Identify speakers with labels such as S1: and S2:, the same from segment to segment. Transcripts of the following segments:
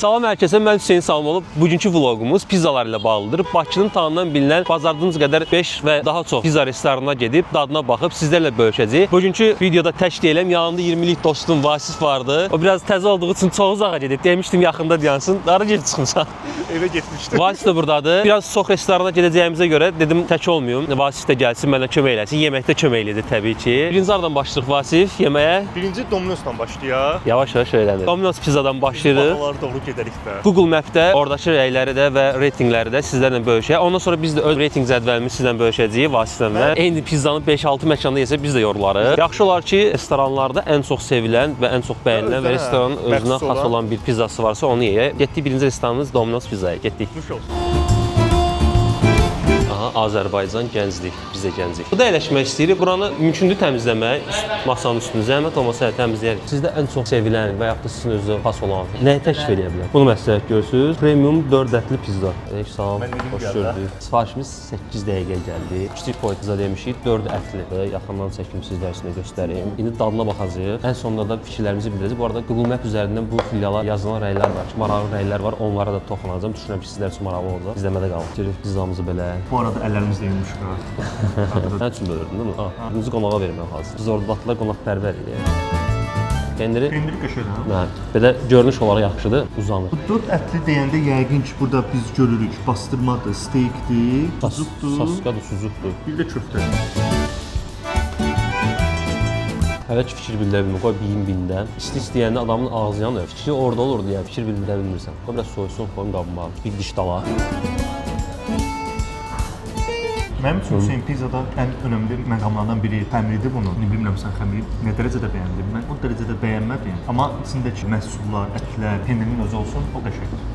S1: Salam hər kəsə, mən Hüseyn Salmanov. Bugünkü vloqumuz pizzalar ilə bağlıdır. Bakının tanınan bilinən bacardığınız qədər 5 və daha çox pizza restoranına gedib dadına baxıb sizlərlə bölüşəcəyik. Bugünkü videoda tək deyiləm, yanımda 20-lik dostum Vasif vardı. O biraz təzə olduğu üçün çox uzağa gedib. Demişdim yaxında dayansın. Hara gedib çıxmısan?
S2: Evə getmişdim.
S1: Vasif də burdadır. Biraz çox restorana gedəcəyimizə görə dedim tək olmayım. Vasif də gəlsin, mənə kömək eləsin. Yeməkdə kömək eləyəcək təbii ki. Birinci hardan başlayırıq Vasif yeməyə?
S2: Birinci Domino'sdan başlayaq.
S1: Yavaş-yavaş öyrənir. Domino's pizzadan başlayırıq.
S2: Bahalara doğru gedərik də.
S1: Google Map-də oradakı rəyləri də və reytinqləri də sizlərlə bölüşək. Ondan sonra biz də öz reytinq cədvəlimizi sizlə bölüşəcəyik Vasiflə və eyni pizzanı 5-6 məkanda yesə biz də yorularıq. Yaxşı olar ki, restoranlarda ən çox sevilən və ən çox bəyənilən və
S2: Özünə
S1: restoranın özünə
S2: məxsus
S1: xas
S2: olan.
S1: olan bir pizzası varsa onu yeyək. Getdik birinci restoranımız Domino's Pizzaya. Getdik.
S2: Nuş olsun.
S1: Aha, Azərbaycan gənclik, biz də gəncik. Burada əyləşmək istəyirik. Buranı mümkündür təmizləmək, masanın üstünü zəhmət olmasa hələ təmizləyərik. Sizdə ən çox sevilən və yaxud da sizin özünüzə xas olan nəyi təklif eləyə bilər? Bunu məsləhət görürsüz. Premium 4 ətli pizza. Ey, salam,
S2: Mən dedim
S1: xoş
S2: gəldi.
S1: gördük. Sifarişimiz 8 dəqiqə gəldi. Kiçik boy pizza demişik, 4 ətli. Belə yaxından çəkim sizlər üçün də göstərim. İndi dadına baxacağıq. Ən sonunda da fikirlərimizi bildirəcəyik. Bu arada Google Map üzərindən bu filiala yazılan rəylər var. Maraqlı rəylər var. Onlara da toxunacağam. Düşünürəm ki, sizlər üçün maraqlı olacaq. İzləmədə qalın. Görək pizzamızı belə.
S2: Bu arada əllərimiz də yumuşaq.
S1: Mən üçün bölürdün, değil mi? Ha, bizi qonağa vermək lazım. Biz orada batdılar qonaqpərvər idi. Pendiri,
S2: Pendiri qəşəngdir.
S1: hə, belə görünüş olaraq yaxşıdır, uzanır.
S2: Bu 4 ətli deyəndə yəqin ki, burada biz görürük bastırmadır, steykdir, sucukdur,
S1: Saskadır, sucukdur.
S2: bir də köftə.
S1: Hələ ki fikir bildirə bilmirəm. Qoy yeyim bindən. İsti istəyəndə adamın ağzı yanır. Fikri orada olurdu, yəni fikir bildirə bilmirsən. Qoy biraz soyusun, qoyum qabıma. Bir diş dala.
S2: Mənim üçün Hüseyn pizzada ən önəmli məqamlardan biri xəmiridir bunun. İndi bilmirəm sən xəmiri nə dərəcədə bəyəndin. Mən o dərəcədə bəyənmədim. Amma içindəki məhsullar, ətlər, pendirin özü olsun, o qəşəngdir.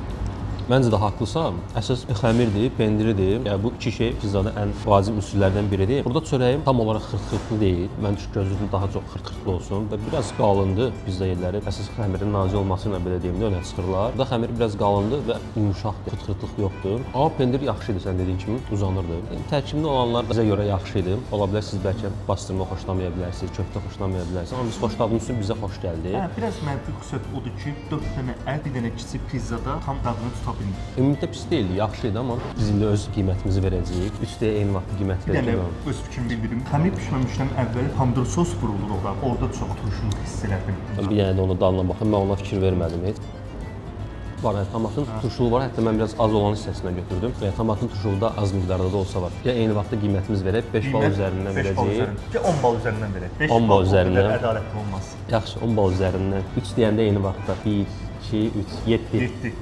S1: Məncə də haqlısan. Əsas xəmirdir, pendiridir. Yəni bu iki şey pizzada ən vacib üsullardan biridir. Burada çörəyim tam olaraq xırt-xırtlı deyil. Mən çünki gözlədim daha çox xırt-xırtlı olsun və biraz qalındır pizza yerləri. Əsas xəmirin nazik olması ilə belə deyim də önə çıxırlar. Burada xəmir biraz qalındır və yumşaqdır. Xırt-xırtlıq yoxdur. Amma pendir yaxşı idi sən dediyin kimi, uzanırdı. Yəni, tərkibində olanlar bizə görə yaxşı idi. Ola bilər siz bəlkə bastırma xoşlamaya bilərsiniz, köftə xoşlamaya bilərsiniz. Amma biz xoşladığımız üçün bizə xoş gəldi.
S2: Hə, biraz mənfi xüsusiyyət odur ki, 4 dənə ət, bir dənə kiçik pizzada tam dadını tuta bilmir.
S1: Ümumiyyətlə pis deyildi, yaxşı idi, amma biz indi öz qiymətimizi verəcəyik. 3 deyə eyni vaxtda qiymət
S2: Bir dənə
S1: verəcəyik.
S2: öz fikrimi bildirim. Xəmir pişməmişdən əvvəl pomidor sos vurulur ora. Orada çox turşuluq hiss elədim.
S1: Bir dənə də ona dadına baxım, mən ona fikir vermədim heç. Var, yəni tomatın turşuluğu var, hətta mən biraz az olan hissəsindən götürdüm. Yəni tomatın turşuluğu da az miqdarda da olsa var. Ya eyni vaxtda qiymətimiz verək, 5 bal üzərindən
S2: 5 bal
S1: verəcəyik.
S2: üzərindən. Ya 10 bal üzərindən verək. 5
S1: 10 bal
S2: o qədər
S1: üzərindən.
S2: Ədalətli olmaz.
S1: Yaxşı, 10 bal üzərindən. 3 deyəndə eyni vaxtda 1, 2, 3, 7.
S2: 7.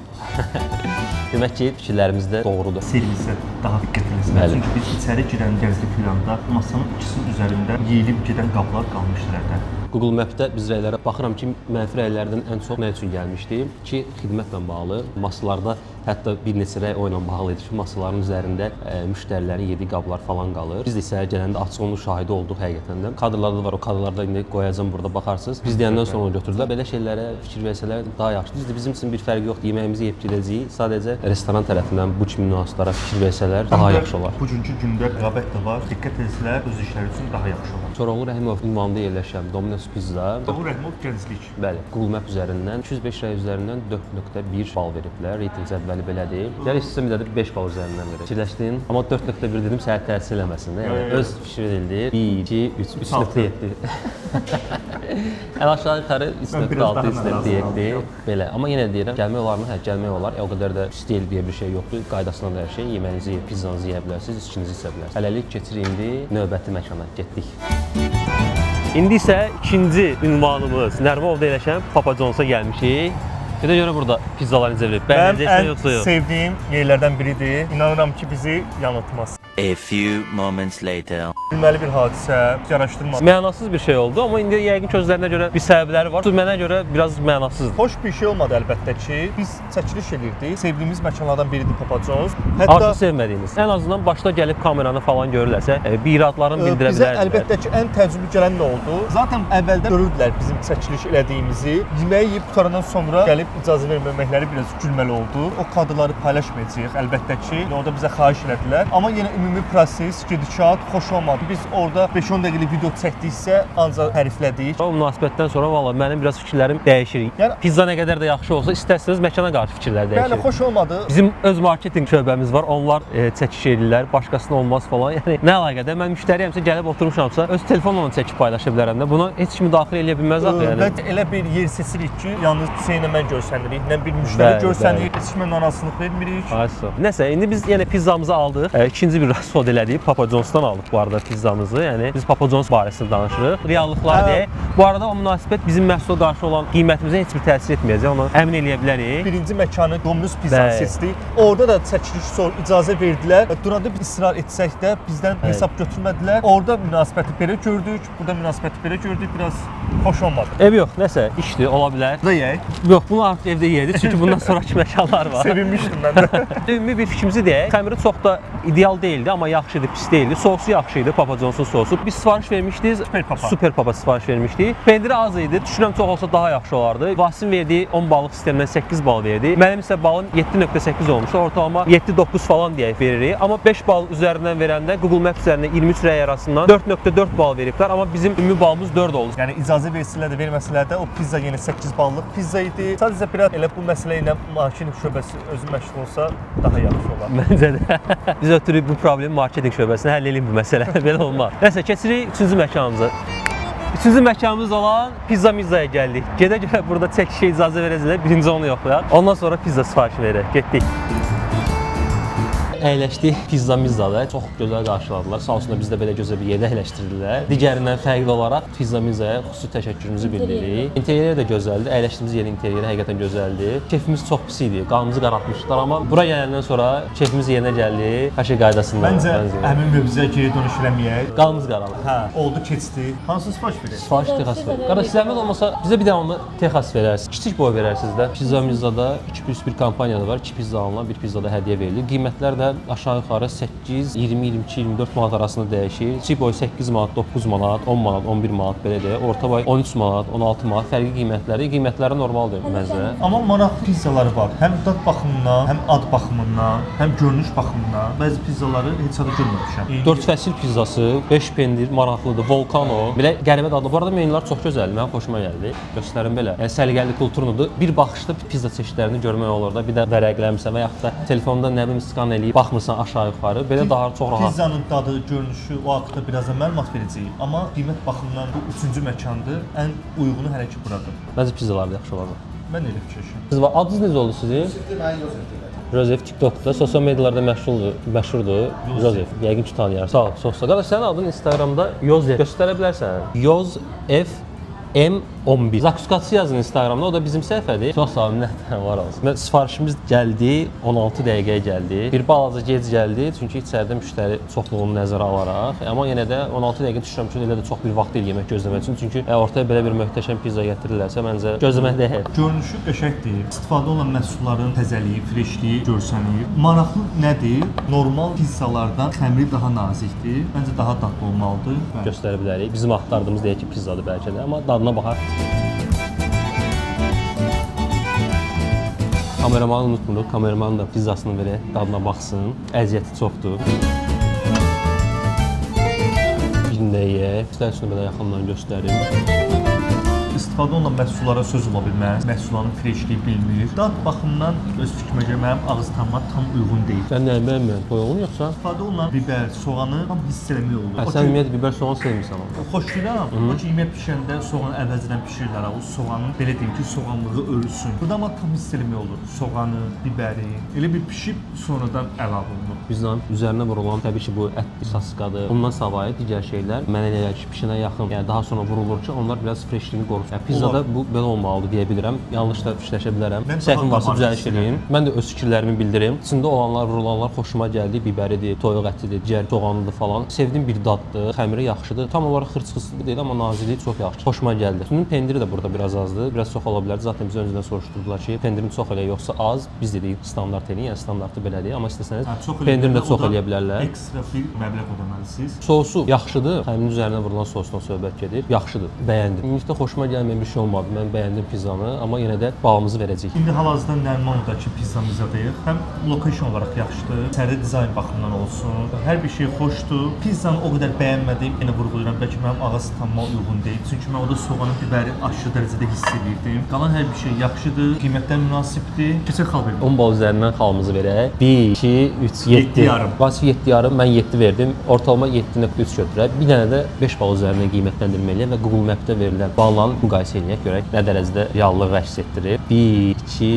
S1: Demək ki, fikirlərimiz də doğrudur.
S2: Servisə daha diqqət eləsinlər.
S1: Bəli.
S2: Çünki biz içəri girən gəzdik filanda masanın ikisinin üzərində yeyilib gedən qablar qalmışdı əldə.
S1: Google Map-də biz rəylərə baxıram ki, mənfi rəylərdən ən çox nə üçün gəlmişdi? Ki, xidmətlə bağlı masalarda hətta bir neçə rəy o ilə bağlı idi ki, masaların üzərində müştərilərin yediyi qablar falan qalır. Biz də isə gələndə açıq onun şahidi olduq həqiqətən də. Kadrlarda da var, o kadrlarda indi qoyacam burada baxarsınız. Biz deyəndən sonra onu götürdülər. Belə şeylərə fikir versələr daha yaxşı. Düzdür, bizim üçün bir fərqi yoxdur. Yeməyimizi yeyib gedəcəyik. Sadəcə restoran tərəfindən bu kimi nüanslara fikir versələr daha
S2: Həm də
S1: yaxşı olar.
S2: Bugünkü gündə rəqabət də var. Diqqət etsələr öz işləri üçün daha yaxşı olar.
S1: Koroğlu Rəhimov ünvanında yerləşən Domino's Pizza
S2: Doğru Rəhimov gənclik.
S1: Bəli, Google Map üzərindən 205 rəy üzərindən 4.1 bal veriblər. Reytinq cədvəli belədir. Yəni istəsəm bir də 5 bal üzərindən verək. Fikirləşdin, amma 4.1 dedim, sənə təsir eləməsin də. Yəni
S2: Yox, yox.
S1: öz fikrini bildir. 1 2 3 3.7. Ən aşağı yuxarı
S2: Mən biraz daha
S1: 3.6,
S2: narazı
S1: 3.7 belə. Amma yenə deyirəm, gəlmək olarmı? Hə, gəlmək olar. O qədər də pis deyil deyə bir şey yoxdur. Qaydasında da hər şey. Yeməyinizi yeyib, pizzanızı yeyə bilərsiniz, içkinizi içə bilərsiniz. Hələlik keçirik indi növbəti məkana. Getdik. İndi isə ikinci ünvanımız Nərmovda yerləşən Papa John's-a gəlmişik. Bir də görə burada pizzalar necə verir.
S2: Mənim
S1: Bəyənəcəksən
S2: ən
S1: yoxsa yox?
S2: sevdiyim yerlərdən biridir. İnanıram ki, bizi yanıltmaz.
S3: A few moments later.
S2: Gülməli bir hadisə, yaraşdırma.
S1: Mənasız bir şey oldu, amma indi yəqin ki özlərinə görə bir səbəbləri var. Mənə görə biraz mənasızdır.
S2: Xoş bir şey olmadı əlbəttə ki. Biz çəkiliş elirdik. Sevdiyimiz məkanlardan biridir Papa John's. Hətta
S1: Artıq sevmədiyiniz. Ən azından başda gəlib kameranı falan görürlərsə, bir iradlarını bildirə
S2: bizə
S1: bilərdilər.
S2: əlbəttə ki, ən təəccüblü gələn nə oldu? Zaten əvvəldə görürdülər bizim çəkiliş elədiyimizi. Yeməyi yeyib qutarandan sonra gəlib icazə verməməkləri biraz gülməli oldu. O kadrları paylaşmayacağıq əlbəttə ki. Orada bizə xahiş elədilər. Amma yenə ümid Ümumi proses, gedişat xoş olmadı. Biz orada 5-10 dəqiqəlik video çəkdiksə ancaq təriflədik.
S1: O münasibətdən sonra valla mənim biraz fikirlərim dəyişir.
S2: Yəni-
S1: Pizza nə qədər də yaxşı olsa, istərsəniz məkana qarşı fikirlər dəyişir.
S2: Yəni xoş olmadı.
S1: Bizim öz marketinq şöbəmiz var. Onlar çəkiş eləyirlər, başqasına olmaz falan. Yəni nə əlaqədə? Mən müştəriyəmsə, gəlib oturmuşamsa, öz telefonla çəkib paylaşa bilərəm də. Bunu heç kim müdaxilə eləyə bilməz axı yəni.
S2: Və elə bir yer seçirik ki, yalnız Hüseynlə mən görsənirik, nə bir müştəri
S1: Bəli,
S2: görsənirik, heç kimə narazılıq vermirik.
S1: Ay sağ ol. Nəsə, indi biz yenə pizzamızı aldıq. İkinci bir rasxod elədik. Papa John's-dan aldıq bu arada pizzamızı. Yəni biz Papa John's barəsində danışırıq. Reallıqlar
S2: Hə.
S1: deyək. Bu arada o münasibət bizim məhsula qarşı olan qiymətimizə heç bir təsir etməyəcək. Onu əmin eləyə bilərik.
S2: Birinci məkanı Domino's Pizza
S1: Bəli.
S2: seçdik. Orada da çəkiliş sor icazə verdilər. Duranda bir israr etsək də bizdən hesab götürmədilər. Orada münasibəti belə gördük, burada münasibəti belə gördük. Biraz xoş olmadı.
S1: Ev yox, nəsə işdir, ola bilər.
S2: Da yeyək.
S1: Yox, bunu artıq evdə yeyərik, çünki bundan sonrakı məkanlar var.
S2: Sevinmişdim mən də.
S1: Ümumi bir fikrimizi deyək. Xəmiri çox da ideal deyildi, amma yaxşı idi, pis deyildi. Sosu yaxşı idi, Papa John's-un sosu. Biz sifariş vermişdik.
S2: Super Papa.
S1: Super Papa sifariş vermişdik. Pendiri az idi. Düşünürəm çox olsa daha yaxşı olardı. Vasin verdiyi 10 ballıq sistemdən 8 bal verdi. Mənim isə balım 7.8 olmuşdu. Ortalama 7-9 falan deyək veririk. Amma 5 bal üzərindən verəndə Google Maps üzərində 23 rəy arasından 4.4 bal veriblər, amma bizim ümumi balımız 4 oldu.
S2: Yəni icazə versələr də, verməsələr də o pizza yenə 8 ballıq pizza idi. Sadəcə biraz elə bu məsələ ilə marketinq şöbəsi özü məşğul olsa daha yaxşı olar.
S1: Məncə də. Biz ötürük bu problemi marketinq şöbəsinə həll eləyim bu məsələni. Belə olmaz. Nəsə keçirik üçüncü məkanımıza. Üçüncü məkanımız olan Pizza Mizza'ya gəldik. Gedə-gedə burada çəkişə icazə verəcəklər. Birinci onu yoxlayaq. Ondan sonra pizza sifarişi verək. Getdik. Əyləşdik Pizza Mizza'da. Çox gözəl qarşıladılar. Sağ olsunlar bizi də belə gözəl bir yerdə əyləşdirdilər. Digərindən fərqli olaraq Pizza Mizza'ya xüsusi təşəkkürümüzü bildiririk. İnteryeri də gözəldir. Əyləşdiyimiz yerin interyeri həqiqətən gözəldir. Keyfimiz çox pis idi. Qanımızı qaraltmışdılar, amma bura gələndən sonra keyfimiz yerinə gəldi. Hər şey qaydasında.
S2: Məncə həmin mövzuya geri dönüş eləməyək.
S1: Qanımız qaraldı.
S2: Hə, oldu, keçdi. Hansı sifariş verək?
S1: Sifariş Texas ver. Qardaş, zəhmət olmasa bizə bir də onu Texas verərsiniz. Kiçik boy verərsiniz də. Pizza Mizza'da 2 + 1 kampaniya da var. 2 pizza alınan, bir pizza da hədiyyə verilir. Qiymətlər də aşağı yuxarı 8, 20, 22, 24 manat arasında dəyişir. Kiçik boy 8 manat, 9 manat, 10 manat, 11 manat belə deyək. Orta boy 13 manat, 16 manat fərqli qiymətləri. Qiymətləri normaldır məncə.
S2: Amma maraqlı pizzaları var. Həm dad baxımından, həm ad baxımından, həm görünüş baxımından. Bəzi pizzaları heç ada görməmişəm.
S1: 4 fəsil pizzası, 5 pendir maraqlıdır, Volcano. Belə qəribə dadlı. Bu arada menyular çox gözəldir. Mənim xoşuma gəldi. Göstərim belə. Yəni səliqəli, kulturludur. Bir baxışda pizza çeşidlərini görmək olur da. Bir də vərəqləmirsən və yaxud da telefonda nə bilim skan eləyib baxmırsan aşağı yuxarı. Belə daha çox rahat.
S2: Pizzanın dadı, görünüşü o haqqda birazdan məlumat verəcəyik. Amma qiymət baxımından bu üçüncü məkandır. Ən uyğunu hələ ki buradır.
S1: Məncə pizzalar da yaxşı olardı.
S2: Mən elə fikirləşirəm.
S1: Siz var. Adınız necə oldu sizin?
S4: Mən Yosef deyirəm.
S1: Joseph TikTokda, sosial medialarda məşhurdur, məşhurdur. Joseph. Yəqin ki tanıyar. Sağ ol, çox sağ ol. Qardaş, sənin adın Instagramda Yozef. Göstərə bilərsən? Yozef M11. Zakuskası yazın Instagramda, o da bizim səhifədir. Çox sağ ol, minnətdaram, var olsun. Mən sifarişimiz gəldi, 16 dəqiqəyə gəldi. Bir balaca gec gəldi, çünki içəridə müştəri çoxluğunu nəzərə alaraq. Amma yenə də 16 dəqiqə düşünürəm ki, elə də çox bir vaxt deyil yemək gözləmək üçün. Çünki ortaya belə bir möhtəşəm pizza gətirirlərsə, məncə gözləmək dəyər.
S2: Görünüşü qəşəngdir. İstifadə olunan məhsulların təzəliyi, freşliyi görsənir. Maraqlı nədir? Normal pizzalardan xəmiri daha nazikdir. Məncə daha dadlı olmalıdır. Bəli.
S1: Göstərə bilərik. Bizim axtardığımız deyək ki, pizzadır bəlkə də, amma dadına baxaq. Kameramanı unutmuruq. Kameraman da pizzasını verək, dadına baxsın. Əziyyəti çoxdur. Birini də yeyək. Sizlər üçün belə yaxından göstərim.
S2: İstifadə olunan məhsullara söz ola bilməz. Məhsulların freşliyi bilinmir. Dad baxımından öz fikrimə görə mənim ağız tamama tam uyğun deyil.
S1: Sən nəyi bəyənmirsən? Toyuğunu yoxsa?
S2: İstifadə olunan biber, soğanı tam hiss eləmək olur.
S1: Hə,
S2: O
S1: sən
S2: ki,
S1: ümumiyyətlə biber soğan sevmirsən amma.
S2: Xoşlayıram. O ki, yemək pişəndə soğan əvəzinə pişirirlər. O soğanın belə deyim ki, soğanlığı ölsün. Burada amma tam hiss eləmək olur. Soğanı, biberi elə bir pişib sonradan əlavə olunur.
S1: Pizzanın üzərinə vurulan təbii ki, bu ət saskadır. Ondan savayı digər şeylər mənə elə gəlir ki, pişənə yaxın, yəni daha sonra vurulur ki, onlar biraz freşliyini qorusun. Yəni pizzada bu belə olmalıdır deyə bilirəm. Yanlış da fikirləşə bilərəm.
S2: Mən daha
S1: Səhvim varsa
S2: qabarıq
S1: düzəliş
S2: hiss
S1: eləyim. Mən də öz fikirlərimi bildirim. İçində olanlar, vurulanlar xoşuma gəldi. Biberidir, toyuq ətidir, digər soğanıdır falan. Sevdiyim bir daddır. Xəmiri yaxşıdır. Tam olaraq xırçıxırsız deyil, amma nazikliyi çox yaxşı. Xoşuma gəldi. Bunun pendiri də burada biraz azdır. Biraz çox ola bilərdi. Zaten bizə öncədən soruşdurdular ki, pendirini çox elə yoxsa az. Biz dedik standart eləyin, yəni standartı belədir. Amma istəsəniz
S2: Hə, çox
S1: pendirini də
S2: o
S1: çox
S2: da
S1: eləyə bilərlər.
S2: Ekstra bir məbləğ ödəməlisiniz.
S1: Sosu yaxşıdır. Xəmirin üzərinə vurulan sosdan söhbət gedir. Yaxşıdır. Bəyəndim. Ümumiyyətlə xoşuma gəlməyən bir şey olmadı. Mən bəyəndim pizzanı, amma yenə də balımızı verəcəyik.
S2: İndi hal-hazırda Nərmanlıdakı pizzamızdayıq. Həm location olaraq yaxşıdır, içəridə dizayn baxımından olsun, hər bir şey xoşdur. Pizzanı o qədər bəyənmədim, yenə vurğulayıram, bəlkə mənim ağız tamama uyğun deyil. Çünki mən orada soğanı, bibəri aşırı dərəcədə hiss edirdim. Qalan hər bir şey yaxşıdır, qiymətlər münasibdir. Keçək xal verim.
S1: 10 bal üzərindən xalımızı verək. 1, 2, 3, 7.
S2: 7,5.
S1: Vasif 7,5, mən 7 verdim. Ortalama 7.3 götürər. Bir dənə də 5 bal üzərindən qiymətləndirmə eləyək və Google Map-də verilən balla müqayisə eləyək, görək nə dərəcədə reallıq əks etdirir. 1, 2,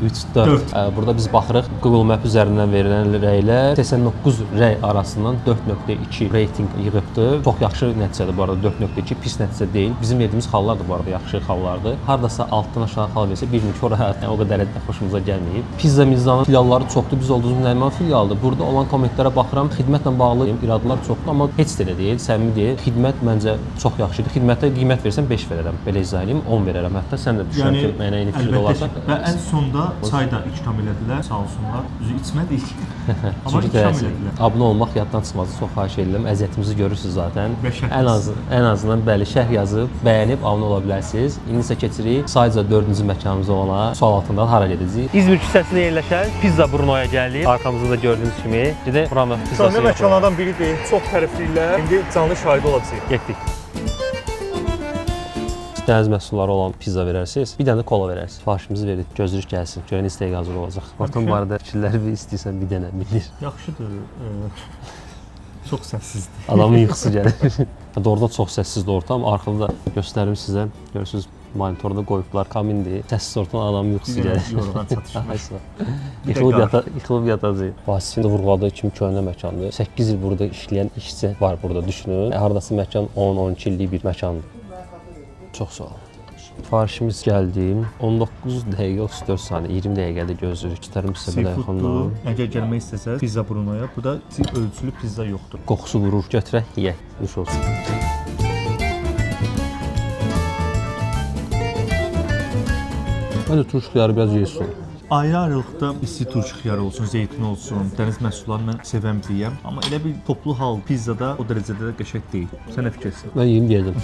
S1: 3, 4. Burada biz baxırıq Google Map üzərindən verilən rəylər 89 rəy arasından 4.2 reytinq yığıbdır. Çox yaxşı nəticədir bu arada, 4.2 pis nəticə deyil. Bizim verdiyimiz xallar da bu arada yaxşı xallardır. Hardasa altdan aşağı xal versə 1.2 ora yəni o qədər də xoşumuza gəlməyib. Pizza Mizzanın filialları çoxdur. Biz olduğumuz Nərman filialıdır. Burada olan kommentlərə baxıram. Xidmətlə bağlı iradlar çoxdur, amma heç də elə deyil, səmimi deyil. Xidmət məncə çox yaxşıdır. Xidmətə qiymət versəm 5 verərəm. Belə izah eləyim, 10 verərəm hətta. Sən də düşünürəm ki, mənə eyni fikirdə olarsan.
S2: Və ən sonda çay da ikram elədilər, sağ olsunlar. Düzü içmədik. Amma ikram elədilər.
S1: Abunə olmaq yaddan çıxmaz. Çox xahiş edirəm. Əziyyətimizi görürsüz zaten.
S2: Ən
S1: azından bəli, şərh yazıb, bəyənib abunə ola bilərsiniz. İndi isə keçirik sayca 4-cü məkanımız olana. Sual altından hara gedəcəyik? İzmir küçəsində yerləşən Pizza Brunoya gəldik. Arxamızda da gördüyünüz kimi gedək buranın pizzası.
S2: Canlı məkanlardan biridir. Çox tərifləyirlər. İndi canlı şahidi olacağıq.
S1: Getdik. Dəniz məhsulları olan pizza verərsiniz, bir dənə də kola verərsiniz. Sifarişimizi verdik, gözləyirik gəlsin. Görən istəyə hazır olacaq. Ortam barədə fikirləri bir istəyirsən bir dənə bilir.
S2: Yaxşıdır. Çox səssizdir.
S1: Adamın yuxusu gəlir. Doğrudan çox səssizdir ortam. Arxada da göstərim sizə. Görürsünüz, monitorda qoyublar, kamindir. Səssiz ortam, adamın yuxusu gəlir.
S2: Yorğan çatışmır.
S1: Yıxılıb yatacaq. Vasifin də vurğuladığı kimi köhnə məkandır. 8 il burada işləyən işçi var burada, düşünün. Hardasa məkan 10-12 illik bir məkandır. Çox sağ olun. Sifarişimiz gəldi. 19 dəqiqə 34 saniyə, 20 dəqiqədə gözləyirik. Göstərim sizə belə yaxından.
S2: Əgər gəlmək istəsəz Pizza Brunoya, burada ölçülü pizza yoxdur.
S1: Qoxusu vurur. Götürək, yeyək. Nuş olsun. Məncə turş xiyarı biraz yesin.
S2: Ayrı-ayrılıqda isti turş xiyarı olsun, zeytin olsun, dəniz məhsullarını mən sevən biriyəm. Amma elə bir toplu hal pizzada o dərəcədə də qəşəng deyil. Sən nə fikirsən?
S1: Mən yeyim deyəcəm.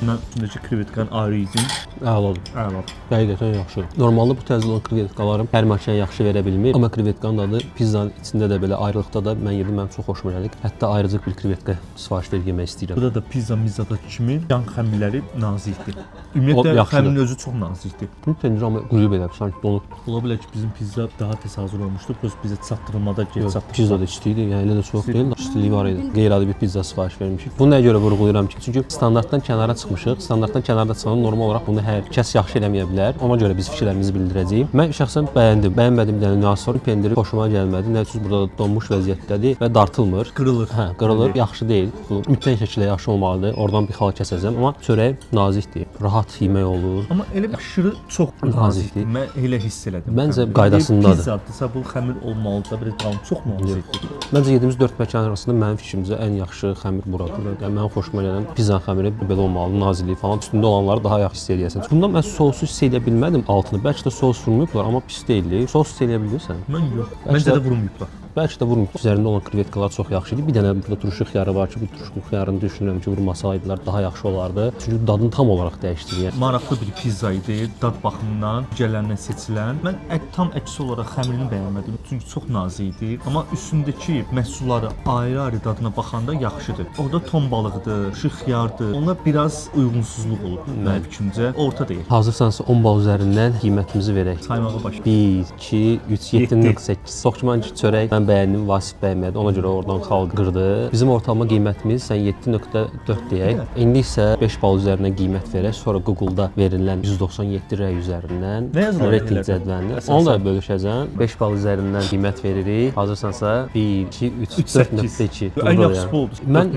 S2: Mən üstündəki krevetkanı ayrı yedim.
S1: Əladır.
S2: Əladır.
S1: Həqiqətən yaxşı. Normalda bu tərzdə olan krevetkaları hər məkan yaxşı verə bilmir. Amma krevetkanın dadı pizzanın içində də belə ayrılıqda da mən yedim, mənim çox xoşuma gəldi. Hətta ayrıca bir krevetka sifariş verib yemək istəyirəm.
S2: Burada da pizza mizzadakı kimi yan xəmirləri nazikdir. Ümumiyyətlə xəmirin özü çox nazikdir.
S1: Bu pendir amma quruyub elə, sanki donub.
S2: Ola bilər ki, bizim pizza daha tez hazır olmuşdu. Prosta bizə çatdırılmada gec çatdırıldı.
S1: Pizza da isti idi, yəni elə də soyuq deyil, istiliyi var idi. Qeyri-adi bir pizza sifariş vermişik. Bunu nəyə görə vurğulayıram ki, çünki standartdan kənara çıxmışıq. Standartdan kənarda çıxanda normal olaraq bunu hər kəs yaxşı eləməyə bilər. Ona görə biz fikirlərimizi bildirəcəyik. Mən şəxsən bəyəndim. Bəyənmədiyim bir dənə nüans var. Pendiri xoşuma gəlmədi. Nə üçün burada da donmuş vəziyyətdədir və dartılmır.
S2: Qırılır.
S1: Hə, qırılır. Yaxşı deyil. Bu mütləq şəkildə yaxşı olmalıdır. Oradan bir xal kəsəcəm, amma çörək nazikdir. Rahat yemək olur.
S2: Amma elə bir aşırı çox nazikdir. Mən elə hiss elədim.
S1: Məncə qaydasındadır.
S2: Pizzadırsa bu xəmir olmalıdır, bir qalın çox nazikdir.
S1: Məncə yediyimiz 4 məkan arasında mənim fikrimcə ən yaxşı xəmir buradır. Yəni mənim xoşuma gələn pizzanın xəmiri belə olmalıdır, nazikliyi falan. Üstündə olanları daha yaxşı hiss eləyəsən. Bundan mən sousu hiss edə bilmədim altını. Bəlkə də sos vurmayıblar, amma pis deyildi. Sos hiss eləyə bilirsən?
S2: Mən yox. Məncə də vurmayıblar.
S1: Bəlkə də vurmayıb. Üzərində olan krevetkalar çox yaxşı idi. Bir dənə burada turşu xiyarı var ki, bu turşu xiyarını düşünürəm ki, vurmasaydılar daha yaxşı olardı. Çünki dadını tam olaraq dəyişdirir. Yəni
S2: maraqlı bir pizza idi, dad baxımından, digərlərindən seçilən. Mən tam əksi olaraq xəmirini bəyənmədim, çünki çox nazik idi. Amma üstündəki məhsulları ayrı-ayrı dadına baxanda yaxşıdır. Orada ton balığıdır, turşu xiyardır. Onlar biraz uyğunsuzluq olub mənim fikrimcə. Orta deyil.
S1: Hazırsansa 10 bal üzərindən qiymətimizi verək.
S2: Saymağa başlayaq.
S1: 1, 2, 3, 7.8. Çox güman ki, çörək mən bəyəndim, Vasif bəyənmədi. Ona görə oradan xal qırdı. Bizim ortalama qiymətimiz sən 7.4 deyək. İndi isə 5 bal üzərindən qiymət verək. Sonra Google-da verilən 197 rəy üzərindən reytinq cədvəlini. Onu da bölüşəcəm. 5 bal üzərindən qiymət veririk. Hazırsansa 1, 2, 3, 4.2.
S2: Ən yaxşısı bu oldu.
S1: Mən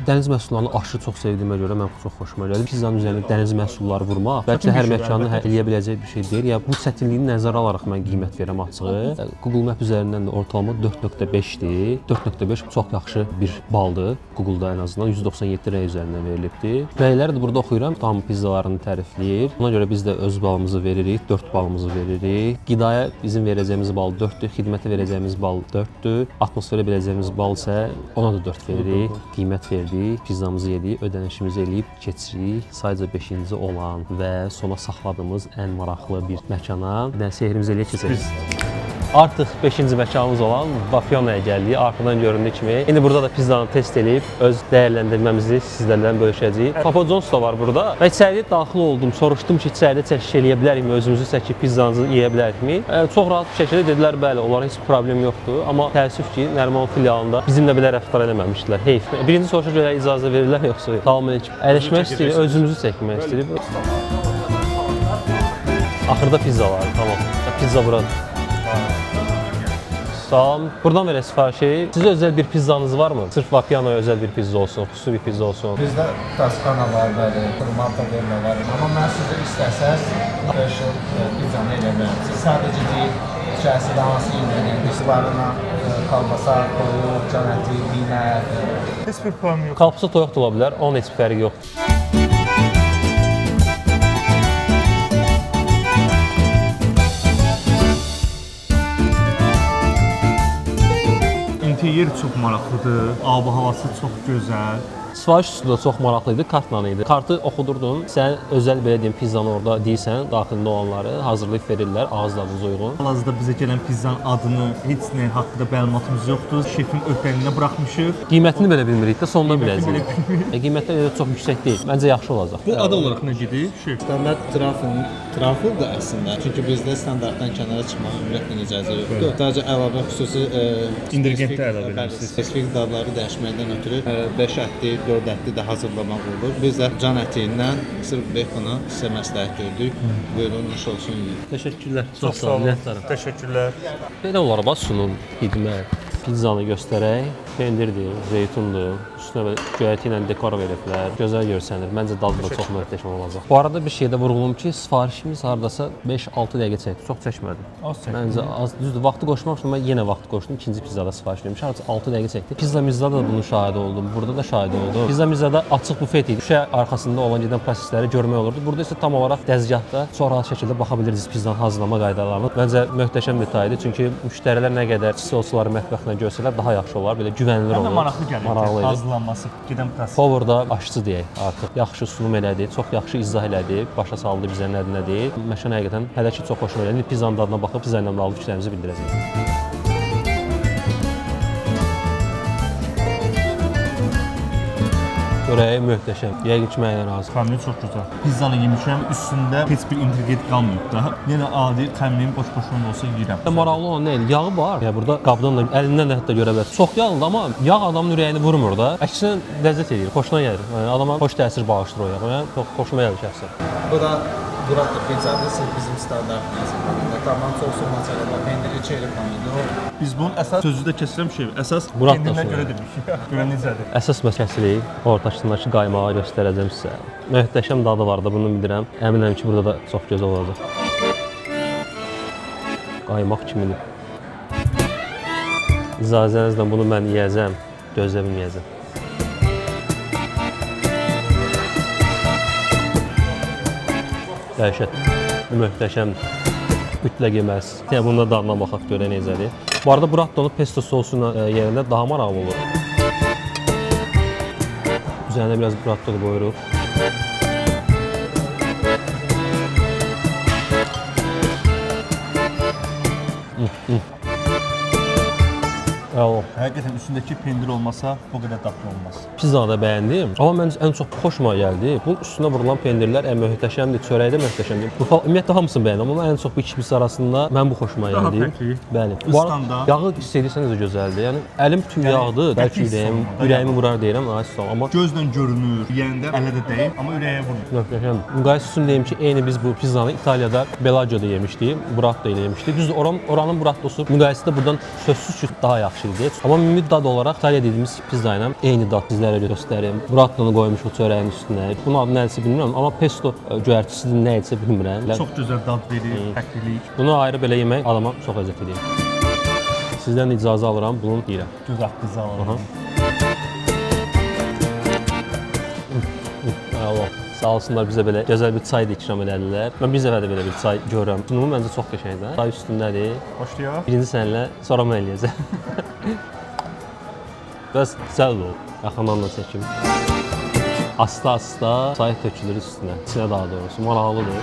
S1: dəniz məhsullarını aşırı çox sevdiyimə görə mən çox xoşuma gəldi. Pizzanın üzərinə dəniz məhsulları vurmaq bəlkə də hər məkanın eləyə biləcəyi bir şey deyil. Ya bu çətinliyi nəzərə alaraq mən qiymət verirəm açığı. Google Map üzərindən də ortalama 4.5-dir. 4.5 çox yaxşı bir baldır. Google-da ən azından 197 rəy üzərindən verilibdir. Rəyləri də burada oxuyuram. Tam pizzalarını tərifləyir. Buna görə biz də öz balımızı veririk, 4 balımızı veririk. Qidaya bizim verəcəyimiz bal 4-dür, xidmətə verəcəyimiz bal 4-dür, atmosferə verəcəyimiz bal isə ona da 4 veririk. Qiymət verdik, pizzamızı yedik, ödənişimizi eləyib keçirik. Sayca 5-ci olan və sona saxladığımız ən maraqlı bir məkana. Bir dənə sehrimizi eləyək keçək. Artıq 5-ci məkanımız olan Vapiano'ya gəldik. Arxadan göründüyü kimi. İndi burada da pizzanı test eləyib öz dəyərləndirməmizi sizlərlə bölüşəcəyik. Papa John's da var burada. Və içəriyə daxil oldum. Soruşdum ki, içəridə çəkiş eləyə bilərikmi, özümüzü çəkib pizzanızı yeyə bilərikmi? Çox rahat bir şəkildə dedilər, bəli, onlara heç problem yoxdur. Amma təəssüf ki, Nəriman filialında bizimlə belə rəftar eləməmişdilər. Heyf. Birinci soruşa görə icazə verirlər yoxsa yox? Salam əleykum. Əyləşmək istəyirik, özümüzü çəkmək istəyirik. Axırda pizzalar, tamam. Pizza buradır. Salam. Buradan verək sifarişi. Sizə özəl bir pizzanız varmı? Sırf Vapiano'ya özəl bir pizza olsun, xüsusi bir pizza olsun.
S4: Bizdə Toskana var, bəli, Mortadella var. Amma mən sizə istəsəz special pizzanı eləyə bilərəm. Siz sadəcə deyil, içərisində hansı ingredientlarına kalbasa, toyuq, can əti, bimər.
S2: Heç bir problem yox.
S1: Kalbasa toyuq da ola bilər, onun heç bir fərqi yoxdur.
S2: İnteryer çox maraqlıdır, ab-havası çox gözəl.
S1: Sifariş üsulu da çox maraqlı idi, kartla idi. Kartı oxudurdun, sən özəl belə deyim pizzanı orada deyirsən, daxilində olanları hazırlayıb verirlər ağız dadınıza uyğun.
S2: Hal-hazırda bizə gələn pizzanın adını, heç nə haqqında məlumatımız yoxdur. Şefin öhdəliyinə buraxmışıq.
S1: Qiymətini belə bilmirik də, sonda biləcəyik. Qiymətlər elə çox yüksək deyil. Məncə yaxşı olacaq.
S2: Bu ad olaraq nə gedir? Şef.
S4: Standart truffle da əslində. Çünki bizdə standartdan kənara çıxmağa ümumiyyətlə icazə yoxdur. Sadəcə əlavə xüsusi
S2: İngredientlər əlavə edirsiniz.
S4: Spesifik dadları dəyişməkdən ötürü 5 ətli, 4 ətli də hazırlamaq olur. Biz də can ətindən sırf bekonu sizə məsləhət gördük. Buyurun, nuş olsun yiyin.
S1: Təşəkkürlər. Çox sağ olun. Minnətdaram.
S2: Təşəkkürlər.
S1: Belə olar bax sunum, xidmət. Pizzanı göstərək. Pendirdir, zeytundur. Üstünə belə göyərti ilə dekor veriblər. Gözəl görsənir. Məncə dadı da çox möhtəşəm olacaq. Bu arada bir şey də vurğulayım ki, sifarişimiz hardasa 5-6 dəqiqə çəkdi. Çox çəkmədi.
S2: Az çəkdi.
S1: Məncə az, düzdür, vaxtı qoşmamışdım, mən yenə vaxtı qoşdum. İkinci pizzada sifariş vermişəm. Hardasa 6 dəqiqə çəkdi. Pizza Mizzada da bunun şahidi oldum. Burada da şahidi oldum. Pizza Mizzada açıq bufet idi. Şüşə arxasında olan gedən prosesləri görmək olurdu. Burada isə tam olaraq dəzgahda çox rahat şəkildə baxa bilirdiniz pizzanın hazırlama qaydalarına. Məncə möhtəşəm detaydır. Çünki müştərilər nə qədər sousları mətbəxlə görsələr daha yaxşı olar, belə güvənilir
S2: Həm də
S1: olur.
S2: maraqlı gəlir.
S1: Maraqlı idi.
S2: Hazırlanması, gedən proses.
S1: Power da aşçı deyək artıq. Yaxşı sunum elədi, çox yaxşı izah elədi, başa saldı bizə nədir, nə deyil. Məkan həqiqətən hələ ki çox xoşuma gəldi. İndi pizzanın dadına baxıb pizza ilə bağlı fikirlərimizi bildirəcəyik. Çörəyi möhtəşəm. Yəqin ki, mənə razı.
S2: Xəmiri çox gözəl. Pizzanı yemişəm, üstündə heç bir ingredient qalmayıb da. Yenə adi xəmirin boş-boşuna da olsa yeyirəm.
S1: Maraqlı olan nə idi? Yağı var. Yəni burada qabdan da, əlindən də hətta görə bilərsən. Çox yağlıdır, amma yağ adamın ürəyini vurmur da. Əksinə ləzzət eləyir, xoşuna gəlir. Yəni adama xoş təsir bağışlayır o yağ. Yəni çox xoşuma gəlir şəxsən.
S4: Bu da burrata pizzadır, sırf bizim standart hazırlanır. Tamam sosu mozzarella pendiri, çeri pomidor.
S2: Biz bunun əsas sözü də kəsirəm şef. Əsas
S1: Burrata
S2: pendirinə
S1: sosu.
S2: görə demişik. Görə necədir?
S1: Əsas məsələsi ortasındakı qaymağı göstərəcəm sizə. Möhtəşəm dadı var da, bunu bilirəm. Əminəm ki, burada da çox gözəl olacaq. Qaymaq kimidir. İcazənizlə bunu mən yeyəcəm, gözlə bilməyəcəm. Dəhşət. Möhtəşəmdir. Mütləq yeməlisiniz. Yəni bunun da dadına baxaq görək necədir. Bu arada burrattonu pesto sosuna yeyəndə daha maraqlı olur. Üzərinə biraz burratto qoyuruq. Əla.
S2: Həqiqətən üstündəki pendir olmasa bu qədər dadlı olmaz.
S1: Pizzanı da bəyəndim. Amma mən ən çox xoşuma gəldi. Bu üstünə vurulan pendirlər ən möhtəşəmdir, çörəyi də möhtəşəmdir. Bu ümumiyyətlə hamısını bəyəndim, amma ən çox bu ikisi arasında mən bu xoşuma
S2: Daha
S1: gəldi.
S2: fərqli.
S1: Bəli. Bu arada
S2: İstanda.
S1: yağı hiss edirsən necə gözəldir. Yəni əlim tüy yağdır,
S2: qəti
S1: bəlkə
S2: hiss
S1: ürəyim,
S2: olunur da,
S1: ürəyimi vurar deyirəm, ay sağ ol. Amma
S2: Gözlə görünür, yeyəndə ələ də dəyir, amma ürəyə vurmur.
S1: möhtəşəm. Müqayisə üçün deyim ki, eyni biz bu pizzanı İtaliyada Bellagio'da yemişdik, burrata ilə yemişdik. Düzdür, oranın burrattosu müqayisədə buradan sözsüz ki, daha yaxşı idi. Amma ümumi dad olaraq İtaliya dediyimiz pizza ilə eyni dad sizlərə göstərim. Burrattonu qoymuş o çörəyin üstünə. Bunun adı nədirsə bilmirəm, amma pesto göyərtisidir, nə idisə bilmirəm.
S2: Çox gözəl dad verir, fərqlilik.
S1: Bunu ayrı belə yemək adama çox ləzzət edir. Sizdən icazə alıram, bunu deyirəm.
S2: Göz haqqınızı alalım.
S1: Ay Allah. Sağ olsunlar bizə belə gözəl bir çay da ikram elədilər. Mən bir dəfə də belə bir çay görürəm. Sunumu məncə çox qəşəngdir. Çay üstündədir.
S2: Başlayaq.
S1: Birinci sənlə, sonra mən eləyəcəm. Biraz gözəl oldu. Yaxından da çəkim. Asta-asta çay tökülür üstünə. İçinə daha doğrusu. Maraqlıdır.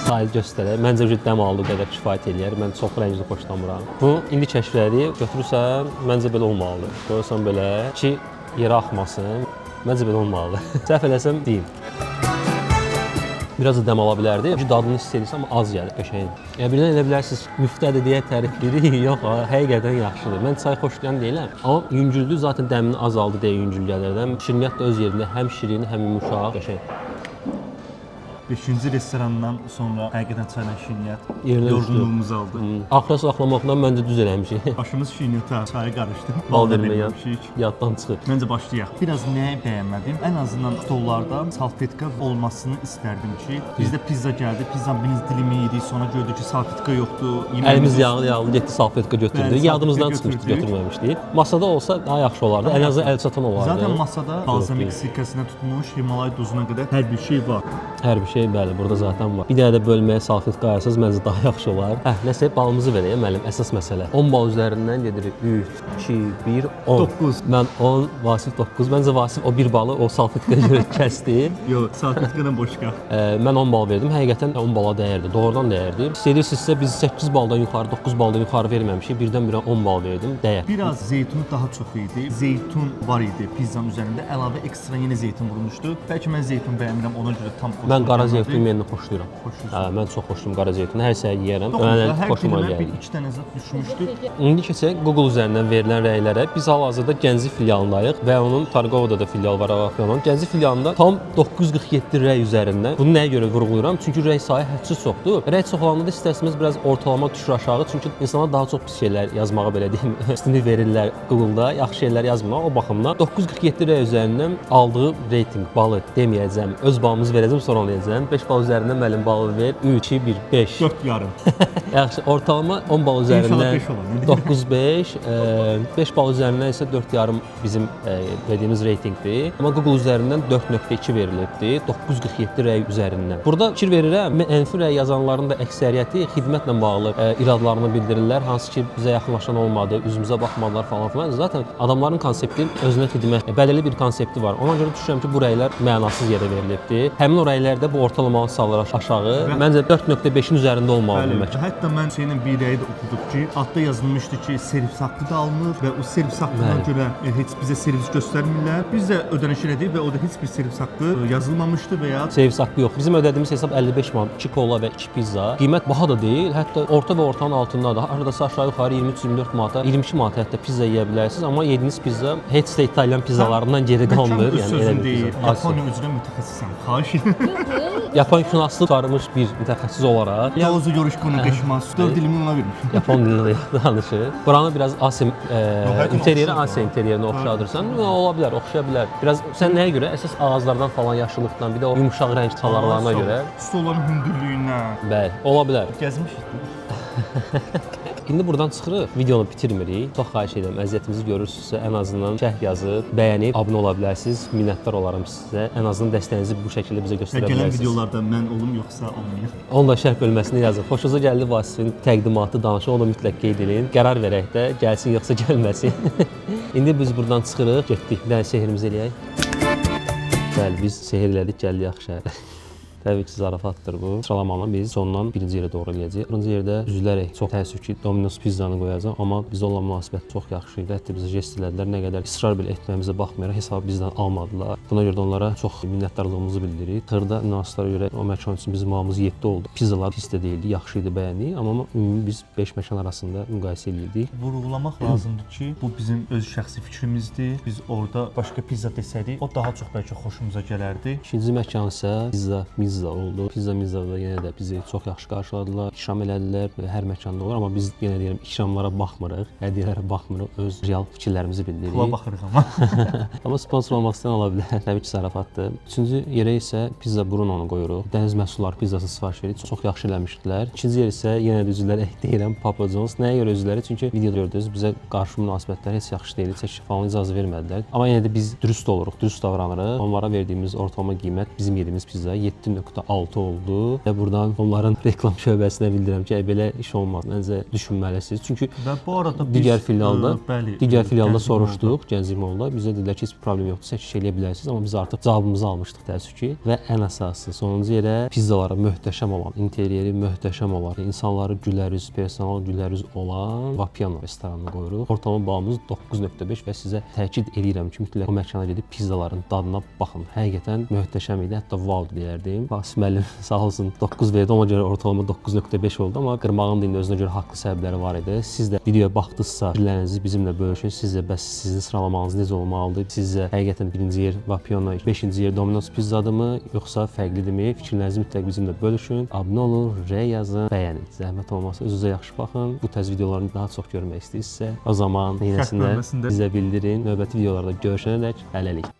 S1: Çayı göstərək. Məncə bu dəm aldı qədər kifayət eləyər. Mən çox rəngli xoşlamıram. Bunu indi kəşf elədik. Götürürsən, məncə belə olmalıdır. Qoyursan belə ki, yerə axmasın. Məncə belə olmalıdır. Səhv eləsəm deyim. Biraz da dəm ala bilərdi. Çünki dadını hiss edirsən, amma az gəlir, qəşəngdir. Yəni birdən elə bilərsiniz, müftədir deyə tərifləyirik. Yox, ha, həqiqətən yaxşıdır. Mən çay xoşlayan deyiləm. Amma yüngüldür, zaten dəmini azaldı deyə yüngül gəlir də. Şirniyyat da öz yerində, həm şirin, həm yumuşaq, qəşəng.
S2: 5-ci restorandan sonra həqiqətən çayla şirniyyat
S1: Yerinə düşdü.
S2: yorğunluğumuzu aldı.
S1: Axıra saxlamaqdan məncə düz eləmişik.
S2: Başımız şirniyyata, çaya qarışdı.
S1: Bal
S2: da
S1: verməyə
S2: verməmişik.
S1: yaddan çıxıb.
S2: Məncə başlayaq. Biraz nəyi bəyənmədim? Ən azından stollarda salfetka olmasını istərdim ki, bizdə pizza gəldi, pizzanın birinci dilimi yedik, sonra gördük ki, salfetka yoxdur. Yeməyimiz
S1: Əlimiz yağlı yağlı getdi salfetka götürdü.
S2: Bəli,
S1: Yadımızdan
S2: salfetka
S1: çıxmışdı,
S2: götürdük.
S1: götürməmişdik. Masada olsa daha yaxşı olardı. Ən azından əl çatan olardı.
S2: Zaten masada balzamik sirkəsinə tutmuş, Himalay duzuna qədər hər bir şey var.
S1: Hər bir şey bəli, burada zaten var. Bir dənə də bölməyə salfetka ayırsanız məncə daha yaxşı olar. Hə, nəsə balımızı verək müəllim, əsas məsələ. 10 bal üzərindən gedirik. 3, 2, 1, 10.
S2: 9.
S1: Mən 10, Vasif 9. Məncə Vasif o bir balı o salfetkaya görə kəsdi.
S2: Yox, salfetkadan boş qal.
S1: Mən 10 bal verdim. Həqiqətən 10 bala dəyərdi. Doğrudan dəyərdi. Hiss edirsinizsə biz 8 baldan yuxarı, 9 baldan yuxarı verməmişik. Birdən-birə 10 bal verdim. Dəyər.
S2: Biraz zeytunu daha çox idi. Zeytun var idi pizzanın üzərində. Əlavə ekstra yenə zeytun vurulmuşdu. Bəlkə mən zeytun bəyənmirəm, ona görə tam xoşuma
S1: Mən qara
S2: gəlmədi.
S1: zeytun yeməyini xoşlayıram.
S2: Xoşlayırsan.
S1: Hə, mən çox xoşlayıram qara zeytunu. Hər səyə yeyərəm.
S2: Doxundu,
S1: Mənə
S2: hər
S1: xoşuma
S2: dilimə
S1: gəlir.
S2: bir iki dənə zad düşmüşdü.
S1: İndi keçək Google üzərindən verilən rəylərə. Biz hal-hazırda Gəncə filialındayıq və onun Targovada da filial var Avafyanın. Gəncə filialında tam 947 rəy üzərindən. Bunu nəyə görə vurğulayıram? Çünki rəy sayı hədsiz çoxdur. Rəy çox olanda da istər-istəməz biraz ortalama düşür aşağı. Çünki insanlar daha çox pis şeylər yazmağa belə deyim, üstünlük verirlər Google-da. Yaxşı şeylər yazmırlar o baxımdan. 947 rəy üzərindən aldığı reytinq balı deməyəcəm. Öz balımızı verəcəm, sonra onu deyəcəm. 5 bal üzərindən müəllim balı ver. 3, 2, 1, 5.
S2: 4,5.
S1: Yaxşı, ortalama 10 bal üzərindən
S2: İnşallah 5 olar, nə deyim?
S1: 9.5, 5 bal üzərindən isə 4,5 bizim verdiyimiz reytinqdir. Amma Google üzərindən 4.2 verilibdi, 947 rəy üzərindən. Burada fikir verirəm, mənfi rəy yazanların da əksəriyyəti xidmətlə bağlı iradlarını bildirirlər, hansı ki bizə yaxınlaşan olmadı, üzümüzə baxmadılar falan filan. Zaten adamların konsepti özünə xidmət, bəlirli bir konsepti var. Ona görə düşünürəm ki, bu rəylər mənasız yerə verilibdi. Həmin o rəylər də bu ortalamanı salır aşağı. Məncə 4.5-in üzərində olmalıdır
S2: Bəli,
S1: məkan.
S2: hətta mən Hüseynlə bir rəyi də oxuduq ki, adda yazılmışdı ki, servis haqqı da alınır və o servis haqqına
S1: Bəli.
S2: görə heç bizə servis göstərmirlər. Biz də ödəniş elədik və orada heç bir servis haqqı yazılmamışdı və ya
S1: Servis haqqı yox. Bizim ödədiyimiz hesab 55 manat, 2 kola və 2 pizza. Qiymət baha da deyil, hətta orta və ortanın altındadır. Hardasa aşağı yuxarı 23-24 manata, 22 manata hətta pizza yeyə bilərsiniz, amma yediyiniz pizza heç də İtalyan pizzalarından geri
S2: Məkan
S1: qalmır.
S2: öz
S1: Yəni elə
S2: sözün
S1: bir
S2: deyil.
S1: pizza.
S2: Yaponiya üzrə mütəxəssisəm. Xahiş edirəm.
S1: Yapon kinosu qurtarmış bir mütəxəssis olaraq
S2: Dozu yoruşkonu qəşmas. 4 dilimi ona vermişəm.
S1: Yapon dilində danışır. Buranı biraz Asiya
S2: həqiqətən
S1: interyeri
S2: oxşayır
S1: Asiya interyerinə oxşadırsan, ola bilər, oxşaya bilər. Biraz sən nəyə görə? Əsas ağaclardan falan yaşıllıqdan, bir də o yumşaq rəng çalarlarına görə.
S2: Stolların hündürlüyündən.
S1: Bəli, ola bilər.
S2: Gəzmişik.
S1: İndi buradan çıxırıq, videonu bitirmirik. Çox xahiş edirəm, əziyyətimizi görürsünüzsə ən azından şərh yazıb, bəyənib, abunə ola bilərsiniz. Minnətdar olaram sizə. Ən azından dəstəyinizi bu şəkildə bizə
S2: Və
S1: göstərə
S2: gələn
S1: bilərsiniz.
S2: videolarda mən olum yoxsa olmayım.
S1: Onu da şərh bölməsində yazın. Xoşunuza gəldi Vasifin təqdimatı, danışığı, onu mütləq qeyd eləyin. Qərar verək də, gəlsin yoxsa gəlməsin. İndi biz buradan çıxırıq, getdik. Bir dənə sehrimizi eləyək. Bəli, biz sehir elədik, gəldik yaxşı şəhərə. Təbii ki, zarafatdır bu. Sıralamanı biz sondan birinci yerə doğru eləyəcəyik. Birinci yerdə üzülərək çox təəssüf ki, Domino's pizzanı qoyacağam, amma bizə olan münasibət çox yaxşı idi. Hətta bizə jest elədilər. Nə qədər israr belə etməyimizə baxmayaraq hesabı bizdən almadılar. Buna görə də onlara çox minnətdarlığımızı bildiririk. Xırda nüanslara görə o məkan üçün bizim malımız 7 oldu. Pizzalar pis də deyildi, yaxşı idi, bəyəndik. Amma ümumi biz 5 məkan arasında müqayisə eləyirdik.
S2: Vurğulamaq lazımdır ki, bu bizim öz şəxsi fikrimizdir. Biz orada başqa pizza desəydik, o daha çox bəlkə xoşumuza gələrdi.
S1: İkinci məkan isə Pizza Mizza oldu. Pizza Mizza'da yenə də bizi çox yaxşı qarşıladılar, ikram elədilər və hər məkanda olur, amma biz yenə deyirəm ikramlara baxmırıq, hədiyyələrə baxmırıq, öz real fikirlərimizi bildiririk.
S2: Pula baxırıq amma.
S1: Amma sponsor olmaq istəyən ola bilər. Təbii ki, zarafatdır. Üçüncü yerə isə Pizza Bruno-nu qoyuruq. Dəniz məhsulları pizzası sifariş verdik. Çox yaxşı eləmişdilər. İkinci yer isə yenə də üzrlərək deyirəm Papa John's. Nəyə görə üzrlərək? Çünki videoda gördünüz, bizə qarşı münasibətlər heç yaxşı deyildi. Çək falan icazə vermədilər. Amma yenə də biz dürüst oluruq, dürüst davranırıq. Onlara verdiyimiz ortalama qiymət bizim yediyimiz pizza 7.6 oldu və burdan onların reklam şöbəsinə bildirəm ki, belə iş olmaz. Məncə düşünməlisiniz. Çünki
S2: Və bu arada biz
S1: digər filialda,
S2: bəli,
S1: digər filialda
S2: Gənclik
S1: soruşduq, Gənclik Mallda. Bizə dedilər ki, heç bir problem yoxdur, çəkiş eləyə bilərsiniz, amma biz artıq cavabımızı almışdıq təəssüf ki. Və ən əsası sonuncu yerə pizzaları möhtəşəm olan, interyeri möhtəşəm olan, insanları gülərüz, personal gülərüz olan Vapiano restoranını qoyuruq. Ortalama balımız 9.5 və sizə təkid eləyirəm ki, mütləq o məkana gedib pizzaların dadına baxın. Həqiqətən möhtəşəm idi, hətta wow deyərdim. Vasif müəllim sağ olsun 9 verdi, ona görə ortalama 9.5 oldu, amma qırmağın da indi özünə görə haqlı səbəbləri var idi. Siz də videoya baxdınızsa, fikirlərinizi bizimlə bölüşün. Sizcə bəs sizin sıralamanız necə olmalıdır? Sizcə həqiqətən birinci yer Vapiano, beşinci yer Domino's pizzadırmı, yoxsa fərqlidirmi? Fikirlərinizi mütləq bizimlə bölüşün. Abunə olun, rəy yazın, bəyənin. Zəhmət olmasa özünüzə yaxşı baxın. Bu təz videoları daha çox görmək istəyirsinizsə, o zaman
S2: Şərh
S1: neynəsinlər
S2: bölməsində
S1: bizə bildirin. Növbəti videolarda görüşənədək hələlik.